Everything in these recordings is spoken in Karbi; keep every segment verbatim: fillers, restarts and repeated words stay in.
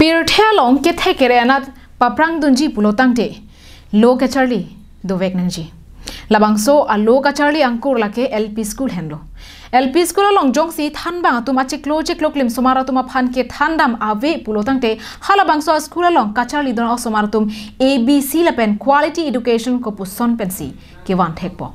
Pirthe along kethek kere anat paprang dunji pulo tangte lo kacharli dovek nangji. Labangso alo kacharli angkur lake L P school henlo. L P school along jongsi thanbang atum achiklo chiklo klim osomar atum aphan kethandam ave pulo tangte halabangso school along kacharli dun osomar atum A B C lapen quality education kopuson pensi kevan thekpo.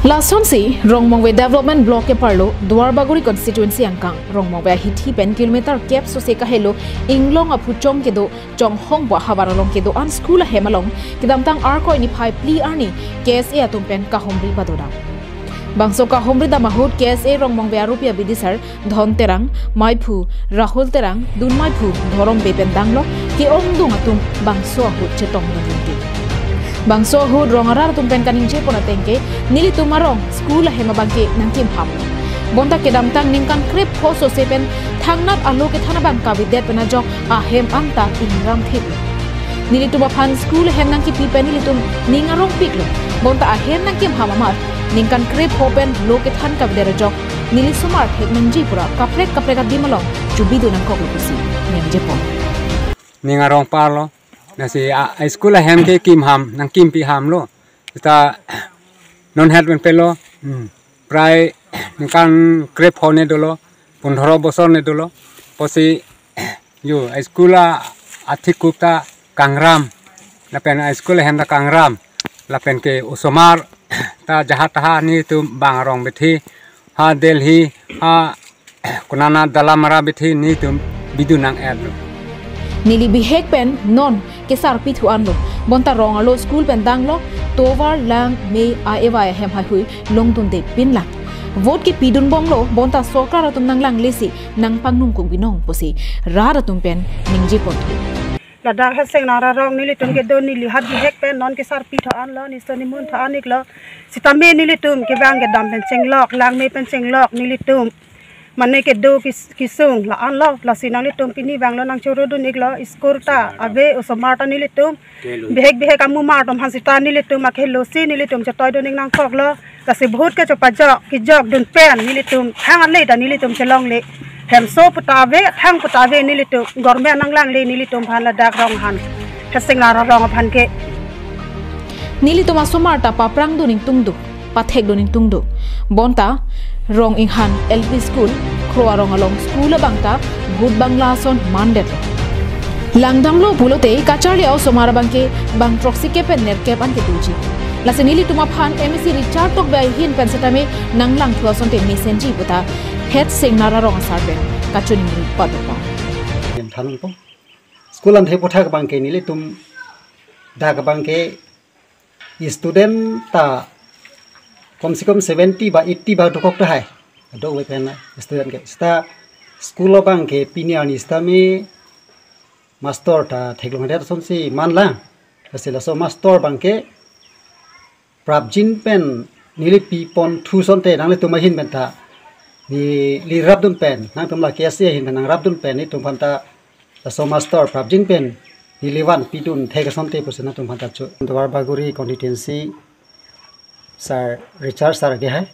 Lasonsi Rongmongve Development Block keparlo Duarbagori constituency angkang Rongmongve ahithi pen kilometer kep sose kahelo Inglong aphuchong kedo Chonghongpo ahavar along kedo-an school ahem along kedamtang Arkoi niphai phli arni K S A atum pen kahumri padodam. Bangso kahumri dam ahut K S A Rongmongve arupi abidisar Dhon Terang, Maiphu, Rahul Terang, Dun Maiphu, Dhorom Bey pen danglo, ke-ongdung atum bangso ahut chetong dun rinti. Bangso ahut rong arat atum pen kaningje pon ateng ke, nelitum arong school ahem abang ke nangkim ham. Bonta kedamtang ningkan krepho sose pen thangnat alo kethan abang kavedet pen ajok ahem anta ingram thip. Nelitum aphan school ahem nangkipi pen nelitum ning arong piklo. Bonta ahem nangkim ham amat ningkan krepho pen lo kethan kavedet ajok neli osomar thek nangji pura kaprek kaprek adim along chubi dun nangkoklo pusi ningje pon. Ning arong parlo. Lasi a, a school ahem ke kim ham, nangkimpi hamlo. Seta non het pen pelo. Hmm. Prai ningkan krepho ne dolo, pondro bosor ne dolo. Pusi yo a school a athikup ta kangram. Lapen a school ahem ta kangram. Lapen ke osomar ta jahat taha nelitum bang arong bethi. Ha Delhi, ha konana Dalamara bethi nelitum bidun nang-etlo. Neli bihek pen non kesarpi thu anlo. Bonta rong arlo school pen danglo, tovar lang me a-e vai ahem haihui longdunde pinlang. Vote kepi dunbomlo, bonta sorkar atum nanglanglesi nangpangnung kuk binong pusi rat atum pen ningje pon thu. Ladak Hetseng Nara rong nelitum kedo neli ha bihek pen non kesarpi tho anlo, niso nimun tho an-iklo. Sitame nelitum kevang kedam pen chenglok, langme pen chenglok, nelitum mane kedo kis-, kisung la anlo, lasi nanglitum pini vanglo nangchoro dun-iklo, school ta ave, osomar ta nelitum bihek bihek amumar atum aphan seta nelitum akhelo si nelitum chetoi dun-ik nangkoklo. Lasi bahut ke chopajok, kejok dun pen nelitum hang ale ta nelitum chelongle. Hemso puta ave, thang puta ave nelitum, government nanglangle nelitum aphan ladak rong aphan. Hetseng Nara rong aphan ke. Nelitum asomar ta paprang dun ingtung do, pathek dun ingtung do. Bonta Rong Inghan L P school, Kro arong along school abang ta bhut bangla ason mandetlo. Langdamlo pulote kacharli osomar abang ke bang throksi kep pen nerkep an kedoji. Lasi nelitum aphan M A C Richard Tokbi ahin pen setame nanglangthu asonte mesenji puta Hetseng Nara rong asar pen kachiningri padokok. Yang thanung po. School an thepo thak abang ke nelitum dak abang ke student ta kom se kom seventy ba eighty ba dokok tahai. Dokok pen student ke. Seta school abang ke pini arni sitame master ta theklongdet asonsi manlang. Lasi laso master abang ke prapjin pen neli pipon thu asonte nanglitum ahin pen ta neli rapdun pen, nangtum la K S A ahin pen nangrapdun pen nelitum aphan ta laso master prapjin pen neli van pidun thek asonte pusi nangtum aphan ta chu. Duarbagori constituency sir Richard sir ke hai.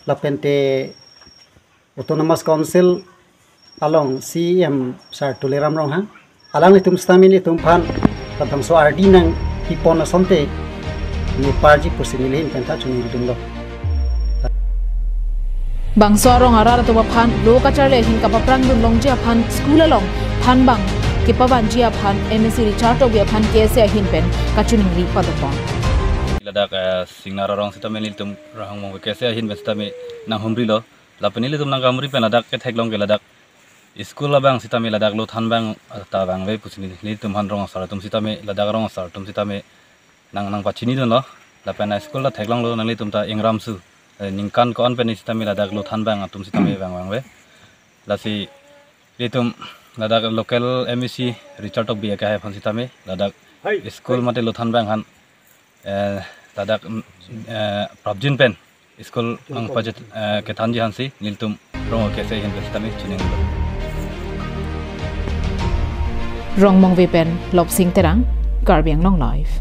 Lapen te Autonomous Council along C E M sir Tuliram Ronghang. Alanglitum sitame nelitum aphan labangso ardi nangpipon asonte neparji pusi neli ahin pen ta chuningri dunlo. Bangso arong arat atum aphan lo kacharli ahin kapaprang dun longji aphan school along thanbang kepavanji aphan M A C Richard Tokbi aphan K S A ahin pen kachiningri padokok. Ladak, eh, Hetseng Nara rong sitame nelitum Rongmongve K S A ahin pen sitame nanghumrilo. Lapen nelitum nangkamri pen ladak ketheklong ke ladak school abang sitame ladak lo thanbang, eh, ta vangve pusi nelitum aphan rong asar atum sitame, ladak rong asar atum sitame nang, nangpachini dunlo. Lapen a school ta theklonglo, nanglitum ta ingram su. Eh, ningkan ko-an pen sitame ladak lo thanbang atum sitame vang vangve. Lasi nelitum ladak local M A C Richard Tokbi akehai aphan sitame ladak school mate lo thanbang aphan, eh, ladak, mm, eh, prapjin pen school nangpachit, eh, kethanji aphansi nelitum Rongmongve K S A ahin pen sitame chiningri. Rongmongve pen Lopsing Terang, Karbi Anglong Live.